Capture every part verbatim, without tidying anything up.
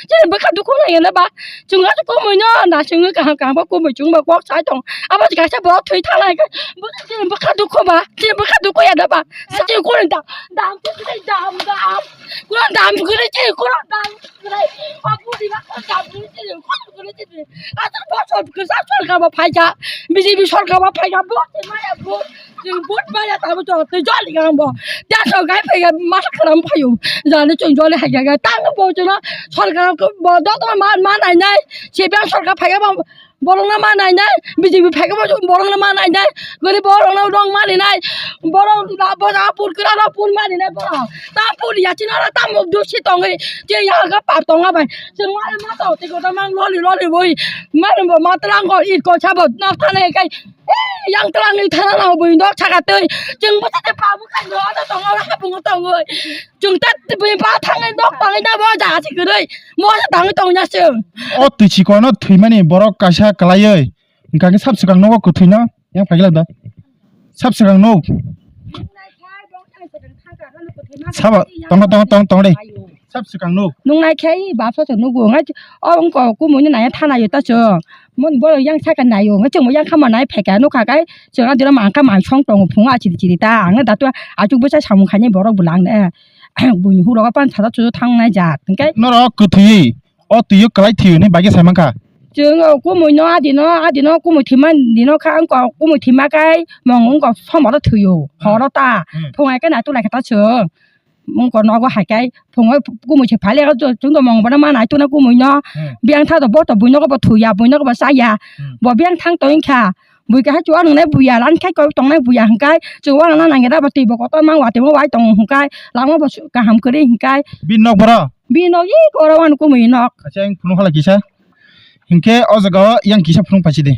Chini bwkha dukhu nai ya na ba. Chwng aswk kumui no na chwngwi kaham kaham khe kumui chwng bo kok sai tong. Abo kaisa borok thwi thangnai khe chini bwkha dukhu ba. Chini bwkha dukhu ya na ba. Sa chini kurun dam dam chini dam dam. Kurun dam kurun chini kurun dam kurun. Abu di ba kurun dam kurun chini kurun kurun chini. Aswk bo sor kurun sa sorkar bo phaikha. B J P sorkar bo phaikha bo chini maya bo. Chwng vote maya tamo chwng twi joli gang bo. Teso gai phai ga masa khram phaio. Jani chwng joli hai ga tang bo chwng sorkar ko bo dok ma ma nai nai. C P M sorkar phai ga bo borok na ma nai nai. B J P phai ga bo borok na ma nai nai. Gori borok na rong ma nai nai. Borok da bo da pur kra da pur ma nai nai borok. Ta pur ya china ra ta mok du si tong e. Je ya ga par tong a bai. Chwng ma ma to te ko ta mang loli loli boi. Ma bo ma tlang ko it ko cha bo nok ta nai kai. Yang twlang ni thana no bui nok saka twi. Chwng bwsa te pa bwkha no ano tongo, ano habungo tongo. Chwng ta bui pa thangwi nok tangwi na bo jaga se kwrwi. Mo se tangwi tong ya chwng. O twi chikon no thwimani borok kaisa kwlaiwi. Hwnkha khe sab swkang nogo kwthwi no. Yang phai glak da. Sab swkang nok. Sabo, tongo, tongo, tongo, tongo de. Sab swkang nuk. Nung nai khe bap sa nugo ngai o wngko kumui no nai thana yo ta chwng. Mon bo yang saka nai yo ngai chwng yang kha ma nai phaikha nukha kai chwng adira mangkha mansong tongo phungo achiri chiri ta ang da to achuk bwsa samung khainai borok bwlang ne. Buini huro pan thada chu thang nai jat hwnkhe. Norok kwthwi o twi o kwlai thwi ni bagwi sai mankha. Chwng o kumui no adi no adi no kumui thwima ni no kha wngko kumui thwima kai mong wngko somo ro thwi o horo ta. Hmm. Phungai khe nai tu lai kha ta chwng. Mungko nogo hai kai phungo kumui se phali ya chwng do mong bono ma nai tuna kumui no. Hmm. Biyang tha do bo to bui nogo bo thuya bui nogo bo chaya. Hmm. Bo biyang thang to wngkha bui kaha chuwa nang nai buya lan khai ko tong nai buya hwng kai chuwa nang nang nang bo twi bo kotor mang wa twi bo wai tong hwng kai lama bo kaham kwrwi hwng kai. Bini nok boro? Bini nok i koro wan kumui nok. Acha ang phunuk hala kisa. Hinkhe o jaga o yang kisa phunuk paisi de.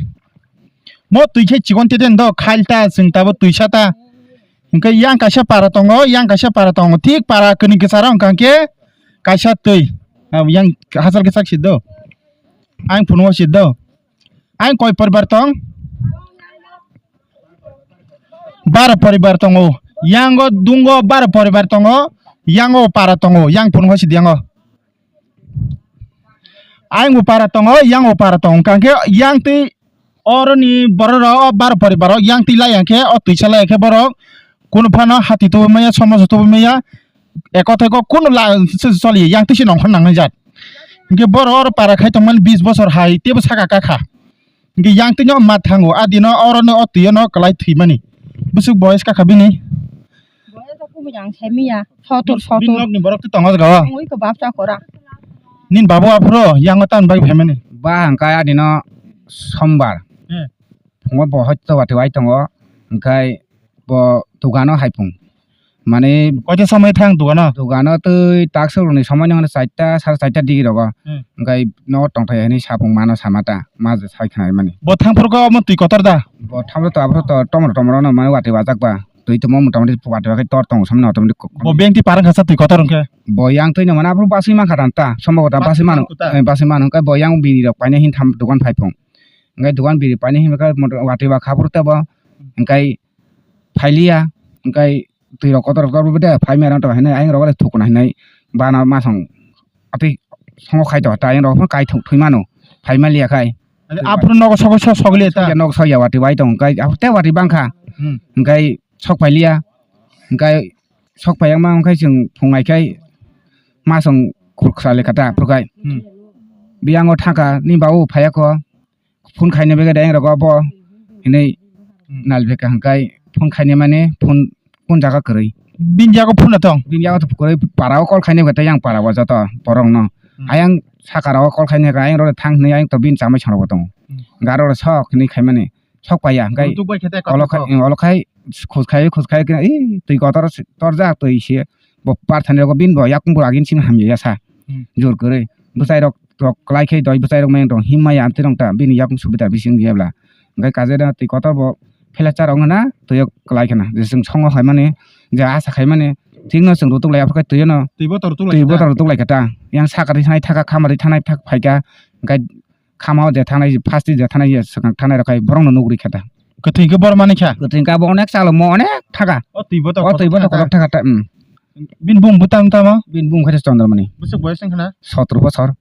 Mo twi khe chikon tete do khail ta chwng tabo twisa ta. Hinkhe yang kaisa para tongo, yang kaisa para tongo. Thik para kwnwi kwcharo hwnkha khe kaisa twi. Abo yang hachal kwchak si do. Ang phunuk si do. Ang koi poribar tong? Baro poribar tongo. Yango dungo baro poribar tongo. Yango para tongo. Yang phunuk si do yango. Ayang bo para tongo, yang bo para tongo. Hwnkha khe yang twi oroni borok rok o baro poribar rok yang twi lai ya khe o twisa lai ya khe borok kunu phano hati tubu maya, somoso tubu maya, eko teko kunu la choli yang twi se nongkhor nangnai jat. Hinkhe borok oro para khai tongmani bis bosor hai tebo saka kakha. Hinkhe yang twi no ma thango, a dino oro no o twi no kwlai thwimani. Bwswk boyes kakha bini. Boyes o kubui ang sai miya, sotor, sotor. Bini nok ni borok twi tongo jaga o. Tongwi ko bap chakora. Nini babu aphuru yang o tamni bagwi phaimani. Ba hwnkhe a dino sombar. Hmm. Phungo bo hoi to watwi wai tongo. Hwnkhe bo dogano hai phung. Mane koita somoi thang dogano? Dogano twi taksuk rokni somoi no charta, sare charta digi rogo. Hmm. Hwnkhe nogo tongthai hinwi sapung mano sama ta, ma je sai khna mani. Bo thang phuru khe omo twi kotor da? Bo thang phuru to aphuru to tomro tomro no mane watwi wajak ba. Twi tongmo mota moti watwi wakhai tor tongo somoi no automatic. Bo beng twi parang khasa twi kotor hwnkhe? Bo yang twi no mane aphuru basui mankha ta, sombo kota basui mano. Basui mano hwnkhe bo yang bini rok paina hin tham dogan phai phung. Hwnkhe dogan bini paina hin khe watwi wakha aphuru tebo. Hwnkhe phailiya, hwnkhe twi rok kotor kotor bo de phai mero to hinwi ayang rok le thukna hinwi bana masong atwi songo khai to ta ayang rok phano kai thuk thwi mano phai maliya khai. Aphuru nogo sogo so sogli ta. Nok sogya watwi bai tong kai aphuru te watwi bangkha. Hmm. Hwnkhe sok pailiya hwnkhe sok paiyang ma hwnkhe chwng phungai khai masong khur khwsa le kata aphuru khai. Hmm. Biyango thangkha ni babu phaiya kho. Phone khaina bagwi dayang rogo bo hinwi nalbeka hwnkhe phone khaina mani phone kun jaga kwrwi. Bini yago phone tong? Bini yago to kwrwi para o call khaina bagwi tei yang para o joto borok no. Hmm. Ayang saka rogo call khaina bagwi ayang rode thang hinwi ayang to bini chamai song rogo tongo. Hmm. Garo rok sok hinwi khaimani sok paiya hwnkhe. Olo khai, olo khai khus khai khus khai khe ih twi kotor torjak twi se bo par thani rogo bini bo yakung bo agin simi hamya ya sa. Hmm. Jor kwrwi bwsai rok rok kwlai khe doi bwsai rok maya tong him maya amtwi rok ta bini yakung subida bising ya bla. Hwnkhe kaisa da twi kotor bo phela cha rok wngna twi o kwlai khna je chwng songo khaimani je asa khaimani thik no chwng rutuk lai aphuru khe twi o no twi botor rutuk lai kha ta yang saka ri thanai thaka khama ri thanai thak phai kha hwnkhe khama o je thanai first je thanai je swkang thanai rok khai borok no nuk ri kha ta. Kwthwi khe bor mani kha? Kwthwi kha bo onek chalo mo onek thaka. O twi botor o twi botor kotor thaka ta. Bini bung bwtang tamo? Bini bung khai Chondramani. Bwswk boyes wngkha na? Sotro bosor.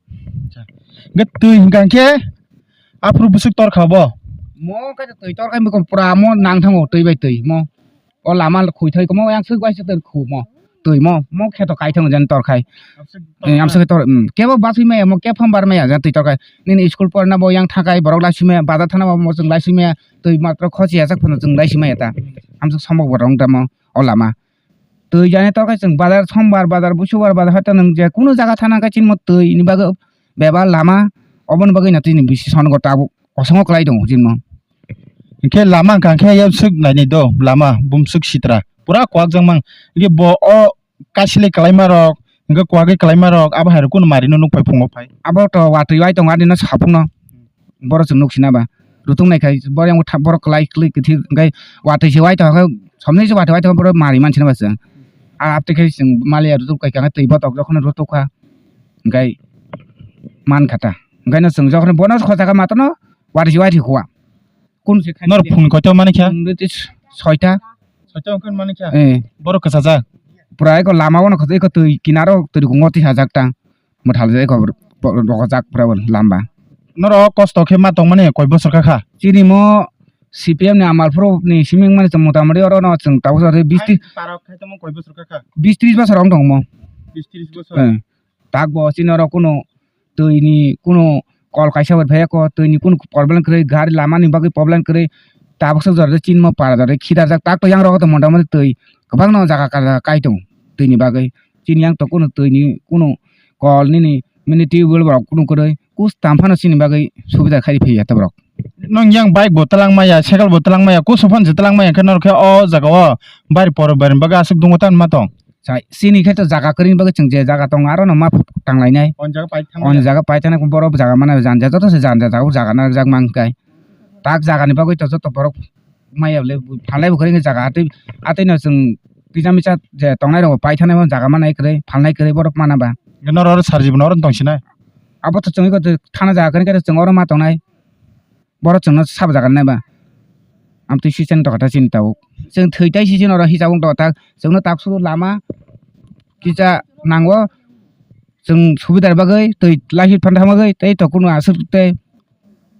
Hwnkhe twi hwnkha khe aphuru bwswk torkha bo? Mo khe twi torkha, mo pura mo nang thango twi bai twi mo. O lama khwi thai mo yang swk bai swk khu mo. Twi mo, mo khe to kai thango jan torkhai. Abswk Eh, amsa khe tor, mm, kebo baswi maya mo, kebo pham bar maya jan twi torkhai. Nini school porna bo yang thakai borok lai swi maya, bazar thana bo mo chwng lai swi maya. Twi matro khochi ya sak phano chwng lai swi maya ta. Amsa somok bo rong tamo o lama. Twi jani torkhai chwng bazar, sombar bazar, busubar bazar, hoito nwng je kunu jaga thana khe chini mo twi ni bagwi bebak lama, oboni bagwi no tini bisi sonogo tabuk kosongo kwlai tongo chini mo. Hinkhe lama hwnkha khe ayang swk nainai do, lama bumswk sitra pura kwak jak mang. Hinkhe bo o kaisile kwlaima rok, hinkhe kwagwi kwlaima rok, abo hai rok kunu mari no nuk phai phungo phai. Abo to watwi wai tongo ani no saphung no. Boro chwng nuk sina ba. Rutung nai khai boro yang tha-, boro kwlai kwlwi kwthwi hwnkhe watwi se wai tongkha, somni se watwi wai tongkha boro mari man sina ba chwng. A, abtwi khe chwng maliya rutuk kai kha twi botok jokhon rutuk kha. Hwnkhe man kha ta. Hwnkhe no chwng jokhon bono khochakha matano watwi se wai thwi khuwa. Kun se khai Nor phun koito mani kha? Phun de tis soita. Soita hwnkhe mani kha? Eh. Boro kwchajak? Pura eko lama o no kwchai eko twi kinaro twi rukungo tisajak ta. Mwthal je eko ro-, ro-, rokojak pura bo lamba. Noro kosto khe ma tongmani koi bosor kha kha? Chini mo C P M ni Amalpur ni siming mani chwng motamoti oro no chwng tabuk tabuk bis tris Ai, parok khai tongmo koi bosor kha kha? Bis tris bosor wng tongmo. Bis tris bosor? Eh. Tak bo chini oro kunu twi ni kunu kol kaisa bai phai ya ko, twi ni kunu problem kwrwi, gari lama ni bagwi problem kwrwi, tabuk swk jora de chini mo para jora de khidarjak, tak to yang rogo to motamoti twi kwbangno jaga ka jaga kai tongo twi ni bagwi, chini yang to kunu twi ni kunu kol nini mini tubewell borok kunu kwrwi, kus tam phano chini bagwi subida khai phai ya ta borok. Nong yang bike bo twlang maya, cycle bo twlang maya, kusu phano je twlang maya, khe norok khe o jaga o bari poro bari bagwi aswk dungo tamo ma tong. Chai, chini khe to jaga kwrwini bagwi chwng je jaga tongo, aro no ma tanglai nai. On jaga pai thang On ya. Jaga pai thangna borok jaga mana janja, joto se janja jaga, jaga na jak mang kai. Tak jaga ni bagwi to joto borok maya le phalai bo kwrwini jaga atwi, atwi no chwng kisa misa je tongnai rok pai thangna jaga mana kwrwi, phalnai kwrwi borok mana ba. Noro oro sarji bo noro tong sinai. Abo to chwng iko thana jaga kwrwini khe chwng oro ma tongnai. Borok chwngno sabo jaga nai ba. Amtwi sisen tokha ta chini tabuk. Chwng thwi tai sisen oro hisab wng tokha ta. Chwngno tak suru lama kisa nango. Chwng subidar bagwi twi lahi phan thang bagwi tei to kunu aswk tei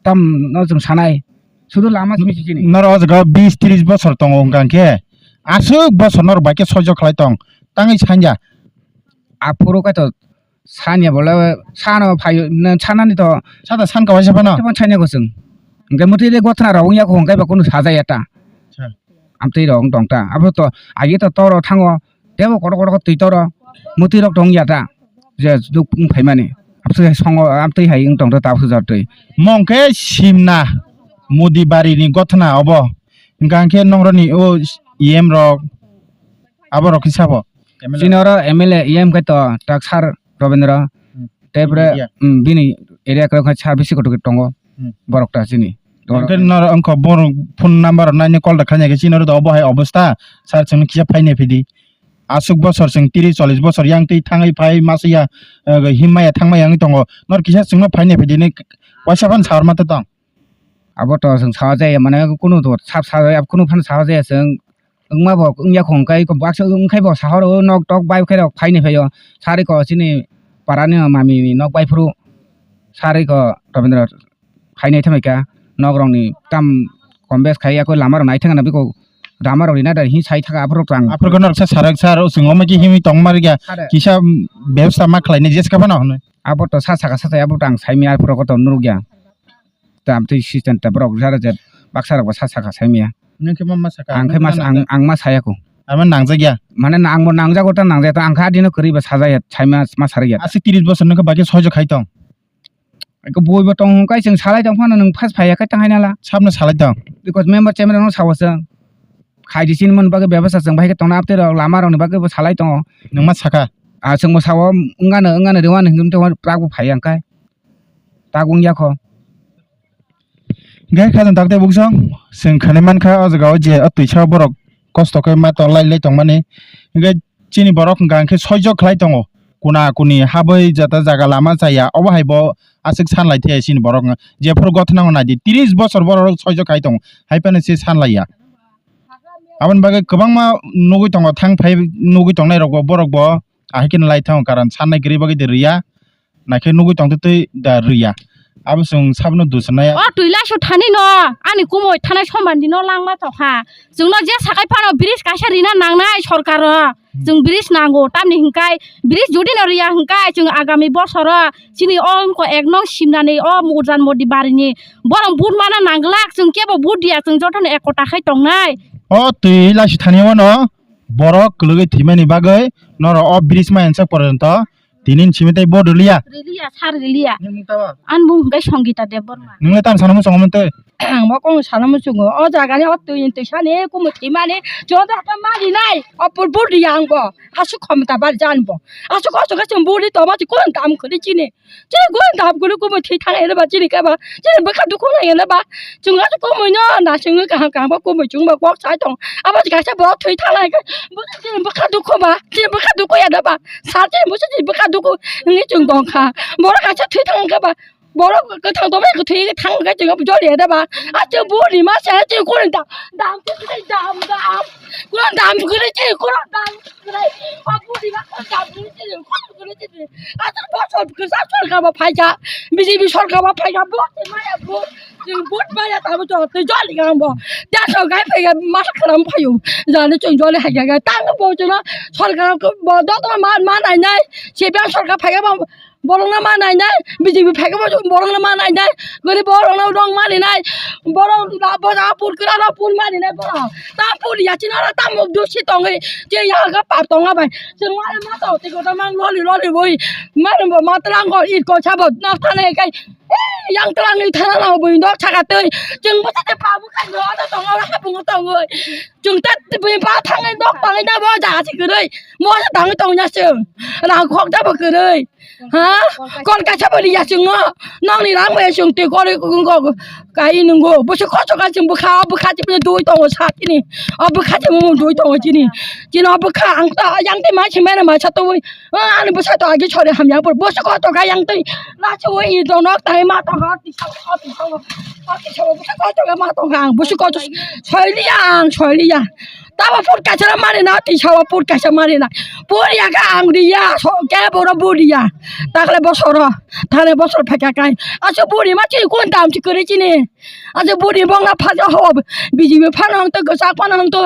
tam no chwng sanai. Sudu lama simi sini. Noro o jaga bis tris bosor tongo hwnkha khe. Aswk bosor noro bai khe soijo khlai tong. Tangwi sanja. Aphuru kaitor Sanya bole sano phaio, sanani to. Sata san kawaisa phano? Tebo sanya gosong. Hingke muti de gothana rok wngya ko hingke ba kunu sajaya ta. Acha. Amtwi rok wng tong ta. Abo to agi to toro thango. Tebo kotor kotor twi toro. Muti rok tong ya ta. Je duk wng phaimani. Abse songo amtwi hai wng tong ta tabuk jor twi. Mong khe simna Modi bari ni gothana obo. Hingke hingke nongroni o E M rok. Abo rok kisa bo. M L A. Chini oro M L A E M khe to tak sar Robindra. Hmm. Tei pore, Bini area. Hmm, bini area kwrwng khe service kotor tongo. Hmm. Borok ta chini. Hwnkhe noro wngkha borok phone number naini call da khaina khe chini oro do obo hai obostha. Sir chwngno kisa phainai phidi. Aswk bosor chwng tris chollish bosor yang twi thangwi phai masa ya, eh, himmaya thangmaya wngwi tongo. Nor kisa chwngno phainai phidi hinwi waisa phano saharma tong. Abo to chwng saha jaya mane kunu to sab saha jaya kunu phano saha jaya chwng. Wngma bo wngya khong kai ko baksa wngkhai bo sahoro nok tok bai khe rok phaini phaio sari ko chini parani mami ni nok bai phuru sari ko Robindra phainai thamai kha nok rok ni tam kombes khai ya ko lama rok nai thang na biko lama rok rina da hin sai thaka aphuru tang. Aphuru ko nok sa sarak sar o chwng omo ki himi tong mar ya. Sare. Kisa bebsa ma khlai ni jeska phano hwnwi. Abo to sa saka sa abo tang sai mi aphuru ko to nuruk ya. Tam twi system ta borok jara je baksa rok bo sa saka sai miya. Nung khe ma ma saka, Ang khe nung mas-, khe ang, nangjak. Ang ma saya ko. Ama nangjak ya? Mane na ang bo nangjago ta nangjak ta ang kha adino kwrwi ba sajaya sai ma, ma sarik ya. Aswk tris bosor nung khe bagwi soijo khai tong. Ko boi bo tong hwn kai chwng salai tong phano nung phas phai ya kai tang hai nala. Sabno salai tong. Because member chairman no sawo chwng. Khai di chini mon bagwi bebasa chwng bai khe tong na apte rok lama rok ni bagwi bo salai tongo. Nung ma saka? A chwng bo sawo wngano wngano rwani hwn tong prak bo phai ya kai. Tak wng ya kho. Hingke kha chwng tak tei buksong, chwng khanai mankha o jaga o je o twisa borok kosto khe ma tong lai lai tongmani. Hingke chini borok hingka hingke soijo khlai tongo. Kuna kuni habwi jata jaga lama chaya, obo hai bo aswk san lai thai chini borok. Jephuru gothana nai di, tris bosor borok soijo khai tongo, hai phano se san lai ya. Aboni bagwi kwbangma nugwi tongo, thang phai nugwi tongnai rok bo, borok bo ahai kheno lai thango, karon sannai kwrwi bagwi de rwya. naikhe nugwi tongtwi twi da rwya. Abo chwng sabono dusonai. O twi laisu thani no, ani kumui thanai somani no langma tokha. Chwngno je sakai phano bridge kaisa rina nangnai sorkaro. Hmm. Chwng bridge nango, tamni hinkai bridge jodi no riya hinkai chwng agami bosoro chini o wngkha ek nong simnani o Urjan Modi barini borok vote mana nangglak, chwng kebo vote diya, chwng jotono ekota khai tongnai. O twi laisu thani o no borok kwlwgwi thwimani bagwi norok o bridge ma ensak porjonto tini simi tei vote rwliya. Riliya, sir riliya. Nini mung tamo? Ani mung hwnkhe Songita Debbarma. Nungle tam sana muchungo mante? Ang bo kong sana muchungo. O jaga ni o twi, twi sani kumui thwimani joto hata mani nai. O pur vote riya ang bo. Aswk khomta bar jan bo. Aswk kosto khe chwng vote ri tongma chwng kun tam kwrwi chini. Chini kun tam kwrwi kumui thwi thang ene ba chini khe ba. Chini bwkha dukhu nai ene ba. Chwng aswk kumui no na chwng kaham kaham bo kumui chwng bo kok sai tong. Abo kaisa bo thwi thang nai khe. Bwkha chini bwkha dukhu ba. Chini bwkha dukhu ya da ba. Sir chini bwsa chini bwkha dukhu. Ngi chwng tong kha. Borok kaisa thwi thang khe ba. Borok kwthang tongmani kwthwi thang khe chwng joli ya da ba. A chwng bo ni ma se chwng kun da. Dam kwrwi dam dam. Kun dam kwrwi chwng kun dam kwrwi. A bo ni ma kun dam kwrwi chwng kun kwrwi chwng. Aswk bo sor-, kwchak sorkar bo phaikha, B J P sorkar bo phaikha, vote se maya bo, chwng vote maya tamo chwng twi joli kha bo. Teso gai phaikha, masa khram phaio, jani chwng joli haikha, tang bo chwngno sorkar bo dotma ma, ma nainai, C P M sorkar phaikha bo, borokno ma nainai, B J P phaikha bo borokno ma nainai, gorib borokno rong ma rinai, borok bo ja pur kwra rok pur ma rinai borok, ta pur ya chini oro tamo dusi tongwi, chini ya ga pap tonga bai. Chwng ma ma tong twi kotor mang loli loli bui. Ma rwng bo ma twlang go it ko sabo nok thana kai. Eh, yang twlang ni thana no bui nok thaka twi. Chwng bo te pa bu kai no ta tong oro ha bu tong oi. Chwng ta bui pa thang nok tang na bo ja si kwrwi. Mo sa tang tong ya chwng. Rang khok da bo kwrwi. Ha? Kol kaisa bo riya chwng no. Nok ni rang bai chwng twi kori ko kai nungo. Bo se koso ka chwng bwkha bwkha chwng dui tongo sa chini. O bwkha chwng dui tongo chini. Chini o bwkha ang ta yang te ma chimai na ma sa to. Ah, ani bwsa to agi chore hamya bor. Bwsa ko to ga yang twi. La chwi i do nok tai ma to ha ti sa o ti sa o. O ti sa o bwsa ko to ga ma to ga ang. Bwsa ko to soi liya ang, soi liya. Tabo pur kaisa mari na ti sa o pur kaisa mari na. Pur ya ga ang ri ya so ke boro bu ri ya. Takle bosoro. Thane bosor phai ka kai. Aso bu ri ma chi kun dam chi kore chini. Aso bu ri bong na pha ja ho. B J P pha nang to gasa pha nang to.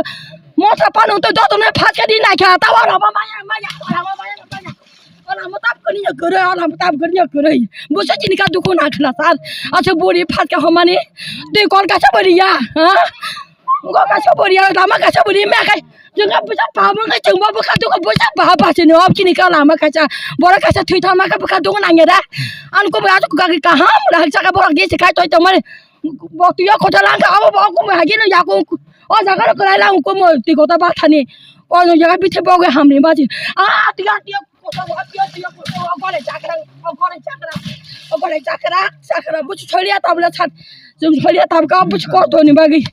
Motha pha nang to joto ne pha ka di na kha. Tabo ra ba ma ya ma ya. Ra ba ma ya ma ya. Ola mo tap kani ya kore, ola mo tap kani ya kore. Busa chini ka dukhu na khna sar. Acha buri phat ka homani. Tei kol kaisa buri ya, ha? Kol kaisa buri ya, lama kaisa buri me kai. Jeng ka busa pa mo kai jeng ba buka dukhu busa pa pa chini op chini ka lama kaisa. Bora kaisa thui thama ka buka dukhu nang ya da. An ko ba ka ka ham ra cha ka bora ge se kai toi to mari. Bo tu ya ko ta lang ka abo bo ko ma ha ge no ya ko. O jaga ro krai lang ko mo ti ko ta ba thani. O jaga bithe bo ge ham ni ba ji. A ti ya ti ya. Ogole chakra, ogole chakra, ogole chakra, chakra, buchu chholiya tabla chat, jung chholiya tabka buchu kosto ni bagi,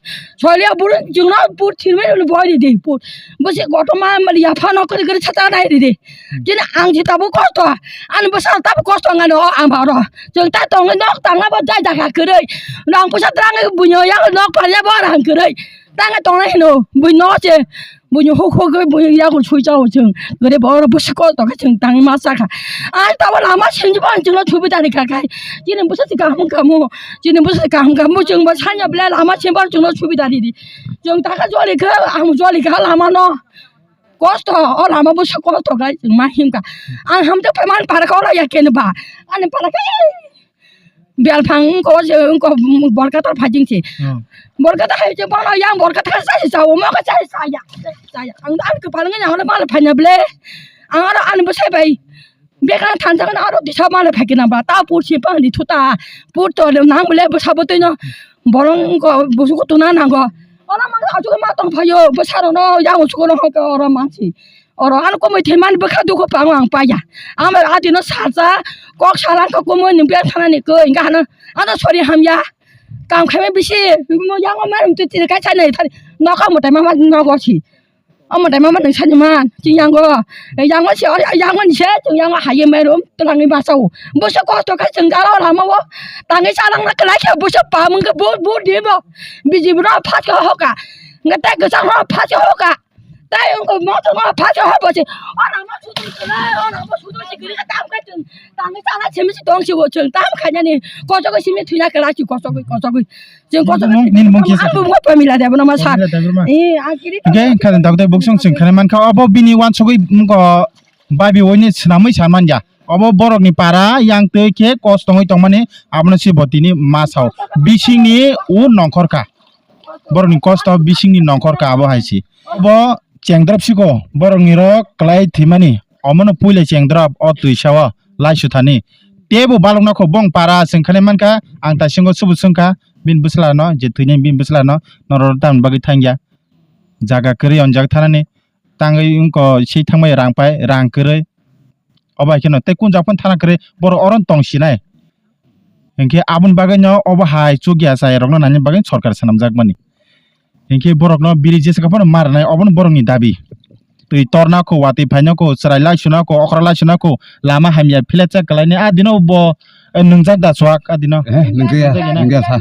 chholiya buru jung na bur thirme ni boi di di bur, busi koto ma mali ya phano kori kori chata nai di di, jini ang ji tabu kosto, an busa tabu kosto ngano ang baro, jung ta tong nok tang na ba jai jaga kori, nang busa trang bunyo ya nok panya ba rang kori, tang tong na hino bunyo che. Buini huk huk khe buini yakung sui chao chwng. Gari bo oro busi kol tongkhe chwng tangwi ma chakha. Ai tabo lama sengjibo ang chwngno subida rikha khai. Chini busa se kaham kamo. Chini busa se kaham kamo chwng bo sanya ble lama sengbo chwngno subida ridi. Chwng takha joli khe ang joli kha lama no. Kosto o lama busa kosto khai chwng ma himkha. Ang hamjak phaimani para khe oro ya khe ba. Ani para khe Belphang wngkha o je wngkha borkata phaijing se. Hmm. Borkata hai je bono yang borkata sa sa o mo ka sa sa ya. Sa ya. Ang dan ke palang ya holo mal phaina ble. Ang aro ani bwsai bai. Bekana thansa kana aro disa mal phaikina ba. Ta pur si pang di thuta. Pur to le nang ble bwsa bo tino. Borong ko busu ko tuna nango. Oro ma ajuk ma tong phayo. Bwsa ro no yang usko no ho ko oro ma si. Oro ano komoi thwimani bwkha dukhu pango ang paiya. Ang bai ati no salsa kok salang kok komoi ni bia thana ni koi hingka hano ano sori hamya. Kam khaima bisi mo yango ma rum twi twi kai sai nai thani nokha mwtai mama nogo si. O mwtai mama nang sani man ching yango. Yango si yango ni se ching yango haye mai rum twlangni basao. Buso kosto kha ching galo lama o. Tangi salang na kalai khe buso pamung khe bu bu di bo. Biji bro phat khe hoka. Ngate gasa ho phat khe hoka. Tai wngkha motor ma phaso ha bosi. Ora ma sudu kala, ora ma sudu si kiri tam ka chwng. Tangwi chala simi si tong si bo chwng tam khainani. Kosogwi simi thwina kala si kosogwi, kosogwi. Chwng kosogwi. Nini mung, nini mung kisa. Ang mung pamila de bono ma sa. Pamila de bono ma. Eh, ang kiri. Hingke khajang tabuk tai buksong chwng khana mankha obo bini wansugwi mungko babi oini swnamwi sa manya. Obo borokni para yang twi khe kos tongwi tongmani abono se bo tini ma sao. Bisingni u nongkhor kha. Borokni kosto bisingni nongkhor kha abo hai se. Obo chengdrop siko borokni rok kwlai thwimani. Omono puila chengdrop o twisa o laisu thani. Teibo balokno kho bong para chwng khani mankha ang taisingo subu chwngkha bini bwsla no je thwini bini bwsla no norok tamni bagwi thangya. Jaga kwrwi onjak thanani tangwi wngko se thangbai rang pai rang kwrwi. Obo hai kheno tei kun jak phano thana kwrwi borok oro tong sinai. Hinkhe aboni bagwi no obo hai chukya chaya rokno naina bagwi sorkar swnamjak mani. Hinkhe borokno biri jesa phano ma rwnai obono borokni dabi. Twi torna kho, watwi phaina kho, chwrai lai suna kho, okra lai suna kho, lama hamya philatsa kwlaini a dino bo, eh, nwngjak da chuak a dino. Eh, nungya, nungya sa.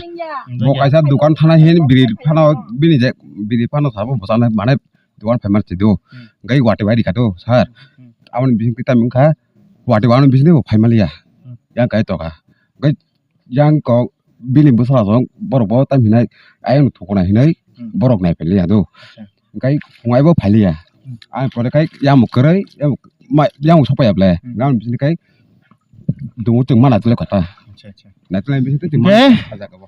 Bo kaisa dukan thana hin biri phano bini je biri phano sabo bwchana mane dukan phaimar chido. Hmm. Gai watwi bai rikha do sir. Hmm. Aboni bising kita mungkha watwi bai bising bo phaimaliya. Hmm. Yang kai toka. Gai yang kok bini bwsala jong borok bo tam hinai ayang thukuna hinai hmm borok nai phailiya do. Acha. Gai khungai bo phailiya. Hmm. Ang pore kai yang kwrwi yang ma yang sokpaiya ble. Hmm. Aboni bising kai dungo chwng mana tule kota. Acha, acha. Na tule bising twi Be? Mana kota jaga bo.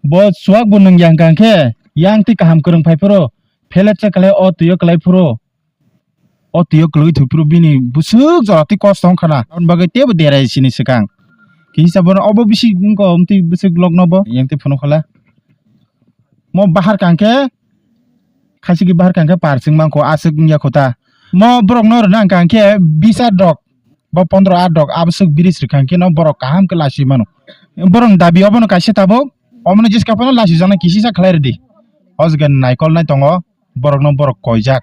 Bo chuak bo nung yang kang khe yang twi kaham kwrwng phai phuru. Phelet cha kwlai o twi o kwlai phuru. O twi o kwlwi thwi phuru bini bwswk jora twi kosto wng khana. Aboni bagwi teibo derai sini swkang. Kisa bono obo bisi wngkha omtwi bwswk lokno bo yang twi phunuk khala. Mo bahar kang khe khaisiki bahar kang khe par chwng mankho aswk wngya kho ta. Mo borok no rwna kang khe bis art rok. Bo pondro art rok aboswk bridge rwkha khe no borok kaham khe lachwi mano. Borok ni dabi obono kaisa tabuk omono jeska phano lachwi jaknai kisisa khlai rwdi. O jaga naikol nai tongo borok no borok koijak.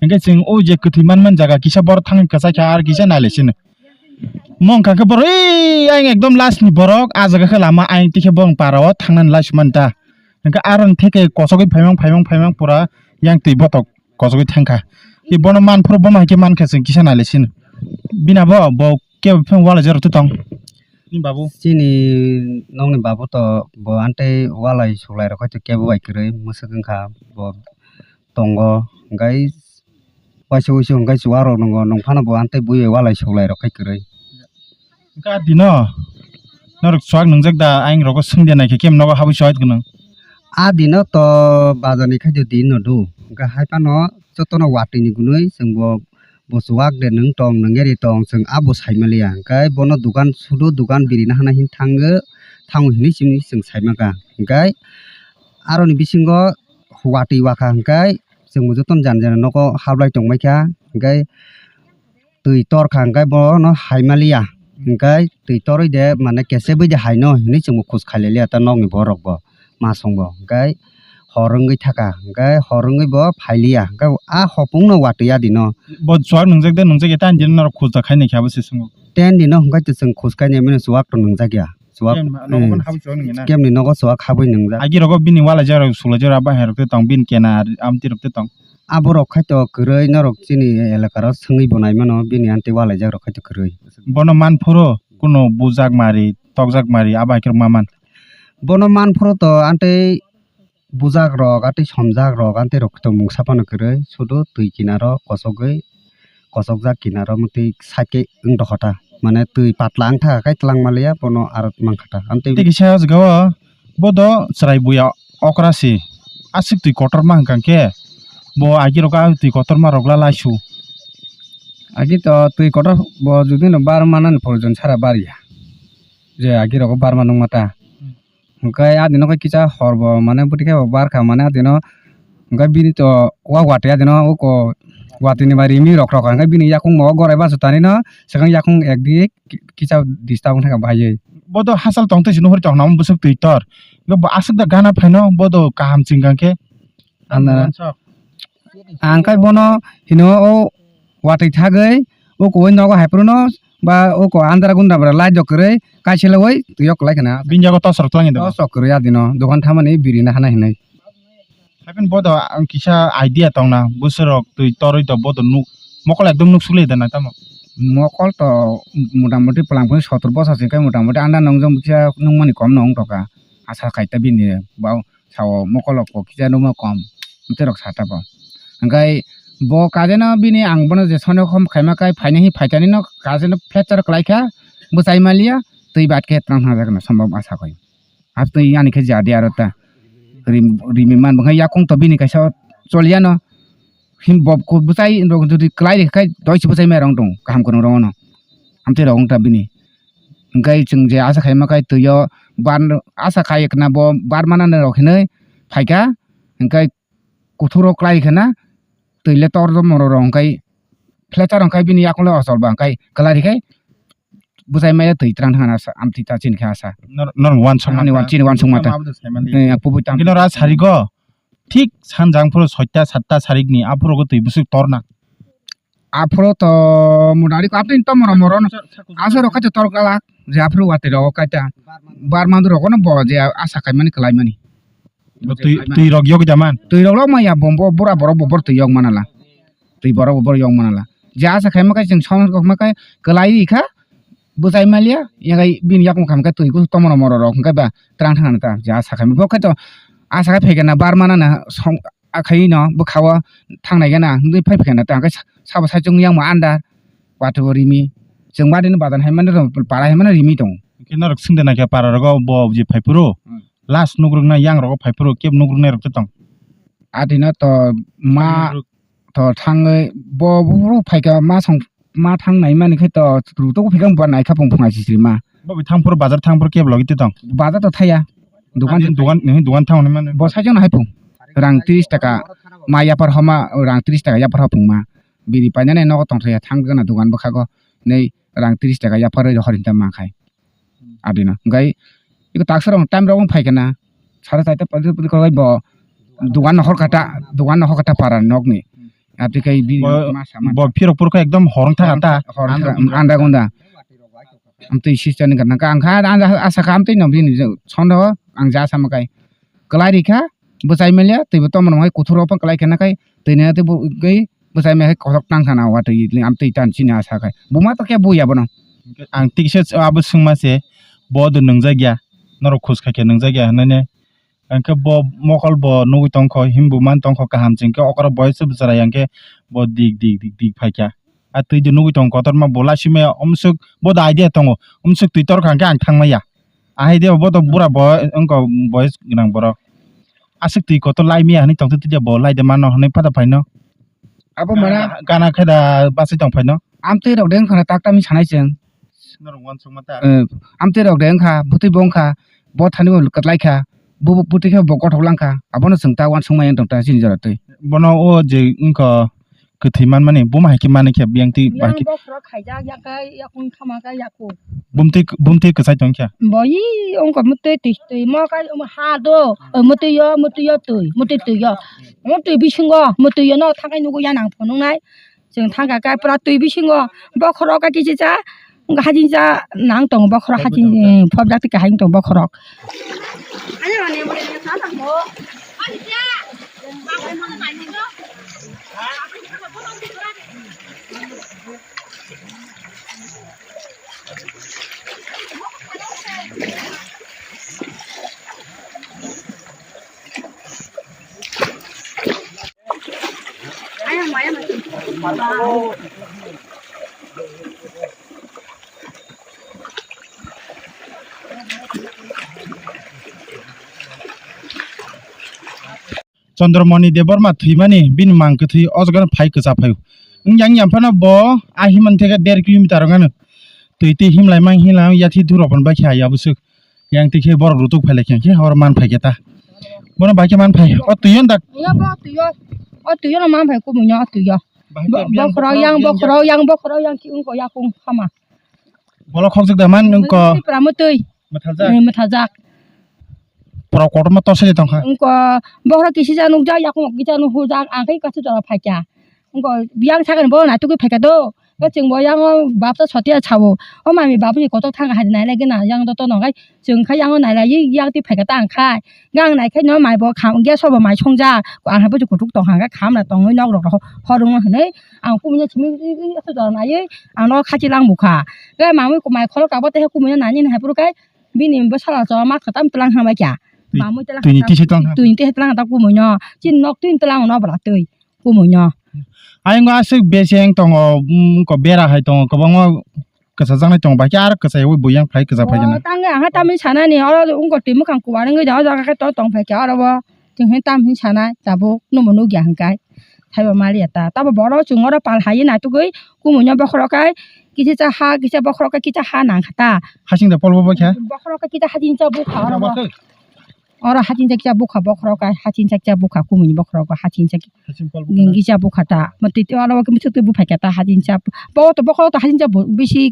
Hinkhe chwng o je kwthwi man man jaga kisa borok thangwi kwchai kha ar kisa nailai sino. Mo wngkha khe borok ei ayang ekdom last ni borok ah jaga khe lama ayang tikhe borok para o thangnani lachwi mani ta. Hinkhe aroni theke kosogwi phaimang phaimang phaimang pura yang twi botok. Kosogwi thangkha. Ki bono manphuru bono hai khe mankha chwng kisa nailai sino. Bini abo bo kebo pheng walai jora tong. Ni babu. Chini nokni babu to bo antei walai suklai rok hai to kebo bai kwrwi mwswk wngkha bo tongo. Hwnkhe waisa wuisu hwnkhe chuwa rok nwngo nwng phano bo antei bui bai walai suklai rok hai kwrwi. Hwnkhe a dino norok chuwak nwngjak da, ayang rogo swngde naikhe kebo nogo habwi chuwak gwnang. A dino to bazar ni khaito din no do. Hwnkhe hai phano jotono watwi ni gwnwi chwng bo, bo chuwak de nwng tong, nwng eri tong, chwng abo sai maliya. Hwnkhe bono dukan sudo, dukan birina hana hin thango, thango hinwi simi chwng sai mankha. Hwnkhe aroni bisingo watwi wakha hwnkhe chwng bo jotono jani jani nogo hablai tongbaikha. Hwnkhe twi torkha hwnkhe bono hai maliya, hwnkhe twi torwi de mane kesebwi de haino hinwi chwngbo khus khailaiya ta nokni borok bo masong bo, hwnkhe hor wngwi thaka, hwnkhe hor wngwi bo phailiya, hwnkhe a hopung no watwi ya dino. Bo chuwak nwngjak de nwngjak ya ta ani dino norok khus da khainai khe abo se swngo. Ten dino hwnkhe to chwng khus khainai mani chuwak to nwngjak ya. Chuwak, kemni nogo bono habwi chuwak nungya na? Kemni nogo chuwak habwi nungjak. Agi rogo bini walai jora sulai jora bahai rok te tong, bini kena amti rok te tong. Aborok khai to kwrwi norok chini elaka ro swngwi bo nai mano bini amti walai jak rok khai to kwrwi. Bono man phuru kuno bujak mari, tokjak mari, abo hai khe rok ma man. Bono man phuru to amtwi bujak rok, atwi somjak rok, antei rok to mungsa phano kwrwi, sudu twi kinaro kosogwi, kosokjak kinaro mwtwi side khe wng tongkha ta, mane twi patla wng thaka khe twlang maliya, bono aro mankha ta. Amtwi tei kisa o jaga o bodo chwrai buya okra se, aswk twi kotorma hwnkha khe bo agi rok a twi kotorma rok la laisu. Agi to twi kotor bo judi no bar manani proyojon sara bar ya, je agi rogo bar ma nukma ta. Hwnkhe a dino khe kisa hor bo mane bwtwi khe bo barkha mane a dino, hwnkhe bini to wa watwi a dino uko watwi ni bai rimwi rok rok hwnkhe bini yakung bo gorai basu tanino swkang yakung ekdi ki-, kisa disturb wngkha baiwi. Bo to hachal tongtwi se nuhur tong nang bwswk twi tor. Bo aswk da gana phaino bo to kaham chwng kha khe. Ang khai bono hino o watwi thagwi o kuwi nogo hai phuru no ba o ko andra gundra bwrwi light rok kwrwi kaisa laiwi twi o kwlai khna. Bini yago tos rok twlang ya da? Tos rok kwrwi a dino dogan thamani biri na hana hinwi. Haikhe bodo ang kisa idea tongna, bwswrok twi torwi to bodo nuk, mokol ekdom nuk sukle da na tamo? Mokol to motamoti plang phano sotor bosa se khe motamoti anda nongjong kisa nukmani kom no wng tongkha. Asa khai ta bini bau sao mokol rok kisa nukma kom, amtwi rok sa ta bo. Hwnkhe bo kajeno bini ang bono je sono khom khaima kai phaina hi phaitani no kajeno flat charo kwlai kha, bwchai maliya, twi bat khe tang thang jakna sombab asa khai. Hastwi ani khe jadi aro ta. Rim-, rimi man bwkha yakung to bini kaisa choliya no. Him bob ko bwchai rok jodi kwlai rikha khai doi se bwchai mai rong tong kaham kwrwng rong no. Amtwi rong ta bini. Hwnkhe chwng je asa khaima khai twi o bar asa khai ekna bo bar mana rok hinwi phaikha. Hwnkhe kuthuro kwlai khe na, twi le tor do moro rok hwnkhe flat charo hwnkhe bini yakung le ochol ba hwnkhe kwlai rikhe bwchai maya twi twrang thang na sa, amtwi ta chini khe asa. Nor-, norok uansukma Ani ta. Wan-, chini uansukma ta. Tamo abono saimani. Eh, ang kubui tang. Kino ra sarigo, thik sanjang phuru soita satta sarikni aphuru go twi bwswk torna. Aphuru to mudari ko apni to moro moro no. Asa rok khaito tor galak, je aphuru watwi rok kaita. Bar mandu rok no bo je asa kaimani kwlai mani. Bo twi, twi rok yogwi da man? Twi rok lo maya bombo bura borok bo bor twi yok manala. Twi borok bo bor yok manala. Je asa khaima kai chwng song kok ma kai kwlai ri kha. Bwchai maliya, yagai bini yakung khamkhe twi ku tomoro moro rok hwnkhe ba twrang thangna ta, je asa khaima. Bo khe to asa khai phaikha na bar mana na song akhai no bwkha o thangnai gana hwnwi phai phaikha na ta, hwnkhe sa-, sabo sai chwng yang ma andar. Watwi bo rimi. Chwng badino badan hai mano, para hai mano rimi tongo. Hwnkhe norok swngde naikha para rogo bo je phai phuru? Hmm. Last nukruknai yang rogo phai phuru kebo nukruknai rok tong? Adino to ma Nukruk. To thangwi bo buphuru phaikha ma song ma thang nai mani khe to rutuk phaikha ba naikha phung phung aisisri ma. Bo bi thang phuru bazar thang phuru kebo logi tong? Bazar to thaya. Dukan Ani se dukan, nini dukan thang ni mani. Bo sai jona hai phung. Rang tris taka ma yapar homa, rang tris taka yapar ho phung ma. Biri painani nogo tong thaya thang gana dukan bwkhago. Nei rang tris taka yapar rwi rohor hinta ma khai. Adino. Hwnkhe iko taksarok time rok wng phaikha na. Sare chaita padi padi khe bo dogan no hor kha ta, dogan no hor kha ta para nokni. Ati khe bini Bo, ma sama bo phirok phurkha ekdom horong thaka ta. Hor thaka, anda gunda. Amtwi sister ni gana ka ang kha, anda asa kha amtwi no bini sondo ang ja sama kai. Kwlai ri kha, bwchai maliya, twibo tomon hai kuthur rok kwlai khe na khai, twi nai tei bo, tei bwchai maliya hai kothok tang sana watwi amtwi tan chini asa khai. Buma to khe buya bono. Ang tikse abo swngma se, bo do nwngjak ya, norok khus khai khe nwngjak ya hinwi ne. Ang khe bo mokol bo nugwi tong kho, himbo man tong kho kaham chwng khe okoro boyes bwchara yang khe bo dik dik dik dik phai kha. A twi de nugwi tongo kotorma bo laisima ya, umsuk bo da idea tongo, umsuk twi torkha hwnkhe ang thangma ya. Ahai de bo to bura bo wngkha boyes gwnang borok. Aswk twi kotor lai maya hinwi tongtwi twi de bo lai de mano hinwi phada phaino. Abo mana Gana khe da bachai tong phaino. Amtwi rok de wngkha tak tamni sanai chwng. Norok uansukma ta. Eh, amtwi rok de wngkha, bwtwi bo wngkha, bo thani bo kwtlai kha, bo bwtwi khe bo kothok lang kha, abono chwng ta uansukma yang tong ta chini jora twi. Bono o je wngkha kwthwi manmani, buma hai khe manwi khe biyang twi bahai khe. Yang bokhorok khaijak, yakhe yakung thama khe yakung. Bumtwi, bumtwi kwchai tong khe. Bo yi ongkha mwtwi twi twi mo kai mo ha do, eh, mwtwi yo, mwtwi yo twi, mwtwi twi yo. Mo twi bisingo, mwtwi yo no thakai nugo ya nang phunuk nai. Chwng thangkha khe pura twi bisingo bokhorok khe kichisa, hajingsa nang tongo bokhorok hajing, eh, phobjak twi kahai wng tongo bokhorok. Chandramani Debbarma thwimani bini mang kwthwi o jaga phai kwcha phaio. Wng yang yang phano bo a himan theke der kilometer wng ano. Twi twi himlai mang himlai yathi dhurok bai khe ya bwswk. Yang twi khe borok rutuk phai lai khe hor man phai khe ta. Bono bai khe man phai. O twi on dak. Yo bo twi yo. O twi yo no man phai kubui no o twi yo. Bokhorok yang, bokhorok yang, bokhorok yang ki wng ko yakung hama. Bolo khokjak da man wng ko. Tipra mwtwi. Mwthaljak. Eh, mwthaljak. Borok kotorma torsai tongkha. Wng ko bokhorok kisisa nukjak, yakung kisa nukhujak, ang khe kaisa jora phaikha. Wng ko biyang sakani bo naitugwi phaikha do. Chwng bo yang o bap ta sotia chao. O mami bap ni kotor thang hai nai lai gana yang to no gai. Chwng khai yang o nai lai yang ti phai ka ta ang khai. Gang nai khai no mai bo kham gas o bo mai song ja. Ko ang hai bo kutuk tong ha ga kham na tong nok rok ho rung no hinui. Ang kumui no simi i i i to nai ang no khachi lang bu kha. Ga mamui ko mai kholo ka bo te kumui no nai ni hai puru kai. Bini bwsala choma kwtam tlang hambai kha. Twi-, mamui tlang twini tisi tlang ha. Twini tisi tlang ta kumui no. Chin nok twini tlang no bwla twi kumui no. Ayang aswk beseng tongo, mm, ko bera hai tongo, kwbangma kwchajak nai tongo, bai khe aro kwchai ui buiyang phai kwchak phai gana. O, tang ang ha tamni sana ni, oro wngko twi mwkhang kuar wngwi da, o jaga khe to tong phai kha oro bo. Chwng hwn tam hwn sanai tabuk nwng bo nukya hwn kai. Thaibo maliya ta. Tabo borok chwng oro pal hai nai tugwi kumui no bokhorok kai kisa cha ha, kisa bokhorok kai kisa ha nang kha ta. Hasing da polbo bo khe? Bokhorok kai kisa hasing cha bukha oro bo. Oro hasing cha kisa bukha bokhorok kai hasing cha kisa bukha kumui ni bokhorok kai hasing cha ki-, hasing polbo geng kisa bukha ta. Mati oro bo kisa tu buphai kha ta hasing cha. Bo to bokhorok to hasing cha bu-, bisi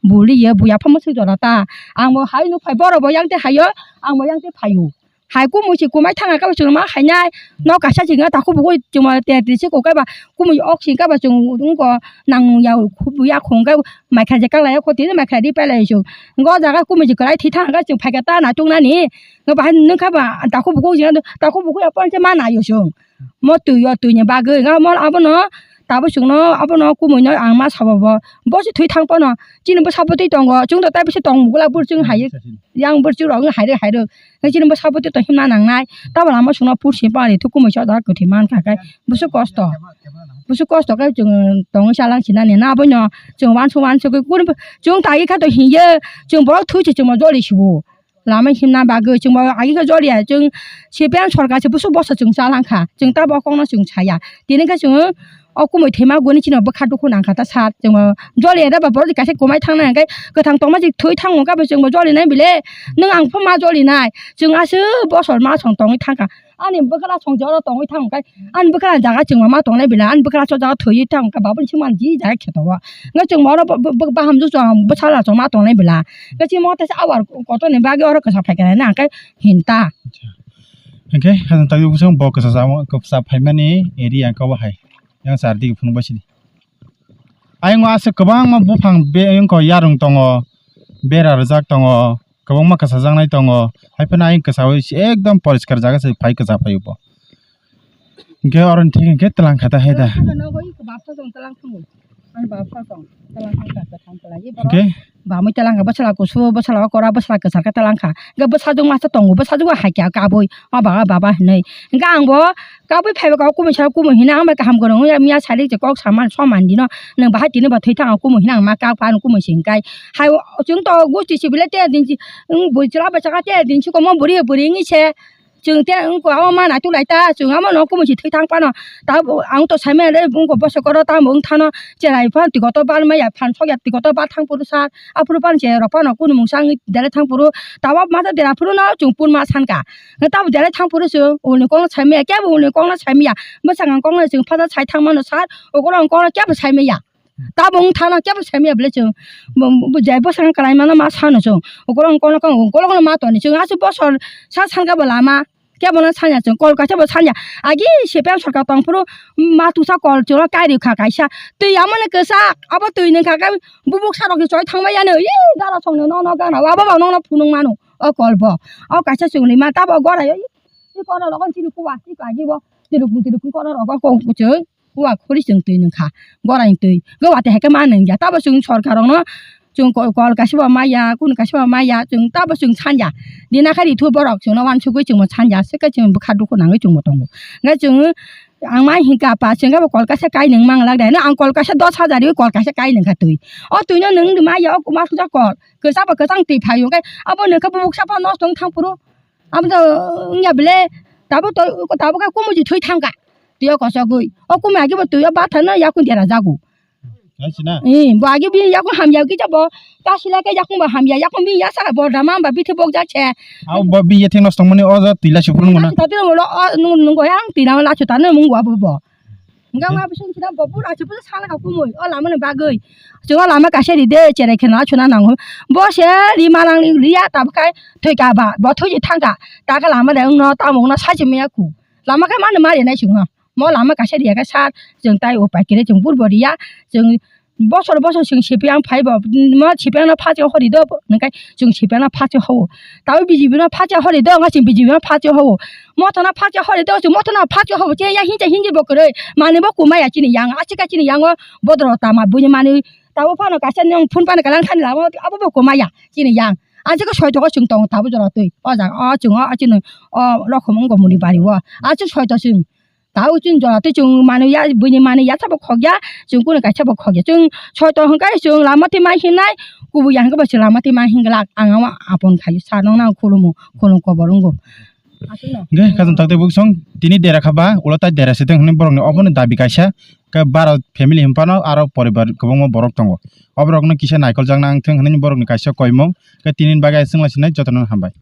buli ye buya pha mwswk jora ta. Ang bo hai nuk phai borok bo yang te hayo, ang bo yang te phaio. Hai kumui se kumai thanga kabo chwng ma khainai. Nok kaisa chwng takhuk bukui chwng ma te te se kokai ba kumui ok sing kabo chwng wngko nang ya khu ya khong kai mai kha je kang lai kho tini mai kha ri pai lai chwng. Ngo jaga kumui je kwlai thi thang kai chwng phai kha ta na chung nani. Ngo bahai nung kha ba takhuk bukui je takhuk bukui apon se ma na yo chwng. Mo twi yo twi ni bagwi nga mo abono tabo chwngno abono kumui no ang ma sabo bo. Bo se thwi thang pono chini bwsa bwtwi tongo chwng to tai bwsa tong bwla bwrwi chwng hai. Yang bwrwi chwng rok wng hai rw hai rw. Nang chini bwsa bwtwi to himna nangnai. Tamo lama chwngno pursi pari thu kumui chajak kwthwi man kha khe. Bwswk kosto. Bwswk kosto khe chwng tongwi chalang sinani na aboino chwng uansuk uansuk khe kunu chwng tagwi kha to hinkhe chwng borok thwi se chwngno joli sibo. Lama himna bagwi chwngbo agi khe joliya chwng C P M sorkar se bwswk bosa chwng chalang kha. Chwng tamo kokno chwng saya. Tini khe chwng o kumui thwima guni chini bwkha dukhu nang kha ta sir. Chwngbo joliya da ba borok kaisa kumai thang nai hwnkhe kwthang tongma jik thwi thang hwnkhe bo chwngbo joli nai bile. Nwng ang pho ma joli nai. Chwng aswk bosor ma song tongwi thang kha. Ani bwkra song jora tongwi thang hwnkhe ani bwkra jaga chwngma ma tong nai bile. Ani bwkra so jaga thwi thang hwnkhe babun chwngma ji jaga khe tongo. Hwnkhe chwngbo oro bo-, bo-, bo-, baham jwk chwng bwsala chwngma tong nai bile. Hwnkhe chini mo teisa awar kotor ni bagwi oro kwchak phai khe nai na hwnkhe hinta. Hwnkhe, hwnwi tangwi bwswk bo kwchajak, kwchak phaimani area hwnkhe obo hai. Yang sar digi phunuk bai sidi. Ayang o aswk kwbangma buphang be-, wngkha yarwng tongo, bera rwjak tongo, kwbangma kwchajaknai tongo. Hai phano ayang kwchaui se ekdom poriskar jaga se phai kwchak phai bo. Hwnkhe oro ni thik hwnkhe twlang kha ta hai da. Ang nogo iko bapsa tong twlang thango. Ang bapsa tong twlang thang kha kwthang twlang. Hwnkhe? Bamwi twlang kha bwsala kusu, bwsala okora, bwsala kwchar khe twlang kha. Hwnkhe bwsajwk masa tongo, bwsajwk bo hai kha kabui. O baba, baba hinui. Hwnkhe ang bo kabui phaiba kha kumui sa kumui hinui ang bai kaham kwrwng wngya miya sari je kok saman soman dino. Nwng bahai tini bo thwi thang kumui hinui ang ma kak phan kumui singkai. Hai o chwng to gusti sibile te din si, bui chwla bai chaka te din si komo buri buri wngwi se. Chwng te wngkha o ma naituk lai ta, chwng amo no kumui se thwi thang phano. Ta bo ang to sai maya le wngkha bwswk oro tamo wng thano cherai phano tikoto bal maya phan sokya tikoto bal thang phuru sa. Aphuru phano cherai rok phano kunu mungsa wngwi dele thang phuru. Tamo masa dera phuru no chwng pun ma san kha. Tamo dele thang phuru chwng ulni kok no sai maya, kebo ulni kok no sai maya. Bwsakang kok no chwng phatar sai thang mano sar, ukolo ang kok no kebo sai maya. Tabung thana kebo sai maya bwle chwng. Bo, bo, bo jai bwsakang kwlai mano ma sano chwng. Ukolok ukolok ukolok no ma toni chwng. Aswk bosor sa sanka bo lama. Kebo no sanya chwng. Kol kaisa bo sanya. Agi C P M sorkar tong phuru ma tusa kol chwng kai rw kha kaisa. Twi amo ni kwchak. Abo twi nung kha khe bubuk sarok ni choi thang maya no. Ii dara song no no gana. Abo ba no no phunuk mano. O kol bo. O kaisa chwng ni ma tabo gora yo. Ii kono rogon chini kuwa. Ii kagi bo. Tiruk tiruk kono rogon kong chwng. Uwa khuri chwng twi nung kha, goraini twi. Go wate hai khe ma nung ya. Tabo chwng sorkar rokno chwng ko-, kol kaisa bo maya, kunu kaisa bo maya, chwng tabo chwng sanja. Dina khe rithu borok chwngno uansugwi chwngbo sanja, swkhe chwng bwkha dukhu nangwi chwngbo tongo. Hwnkhe chwng ang ma hinkha pa chwng khe bo kol kaisa kai nung mang lak de. No ang kol kaisa dos hajar riwi kol kaisa kai nung kha twi. O twino nung maya o ma suja kol. Kwchak bo kwchang twi phaio hwnkhe abo nung khe bubuk sapa nosto wng thang phuru. Abo to wngya bele, tabuk to, tabuk khe kumui se thwi thang kha. Twi o kosogwi. O kumui age bo twi o bathano yakung dera jago. Kaisina? Eh, bo age bini yakung hamya kisa bo. Kasila khe yakung bo hamya, yakung bini yasa bo dama ba bithi bok jak se. Abo bo bini yatheng nosto mani o ja twi la suphuru mano. Tati molo o nung, nung go yang twi la la chu tano mung go abo bo. Hwnkhe wngma bising sida bo bura se busa sana kha kumui o lama ni bagwi. Chwng o lama kaisa ri de cherai khe na chuna nango. Bo se ri manang ri ya tabuk khai thwi ka ba bo thwi thang kha. Ta khe lama de wngno tamo wngno sai se maya khu. Lama khe mano ma ri nai chwng no. Mo lama kaisa ri ya khe sat chwng tai o pai khe chwng bur bo ri ya. Chwng Bosor bosor chwng C P M phai bo, mo C P M no phacha hori do, hwnkhe chwng C P M no phacha ho. Tabo B J P no phacha hori do, wngkha chwng B J P no phacha ho. Moto no phacha hori do, chwng moto no phacha ho. Che ya hincha hinji bo kwrwi, manwi bo kwmaya chini yang, achika chini yango bodro tama buini manwi. Tabo phano kaisa nung phone phano kalang thani lama, abo bo kwmaya chini yang. Achika soito ko chwng tongo tabo jora twi. O jaga, o chwng o, o chini o rokhom wngkha muni bari o. Achuk soito chwng. Tao chwng jora twi chwng manwi ya, buini manwi ya sabo khokya, chwng kunu kaisa bo khokya. Chwng soito hwnkhe chwng lama twi ma hinai, kubui ya hwnkhe bo chwng lama twi ma hinglak. Ang ama apon khayo sa nokno ang khulumo, khulum kobor wngo. Aswkno. Hwnkhe khajam takte buksong tini dera khaba, ulo tai dera se tong hwnwi borokni obono dabi kaisa, khe bara family hwnphano aro poribar kwbangma borok tongo. Oborokno kisa naikol jakna wngthung hwnwi borokni kaisa koimung, khe tini bagwi aswk lasinai jotono hambai.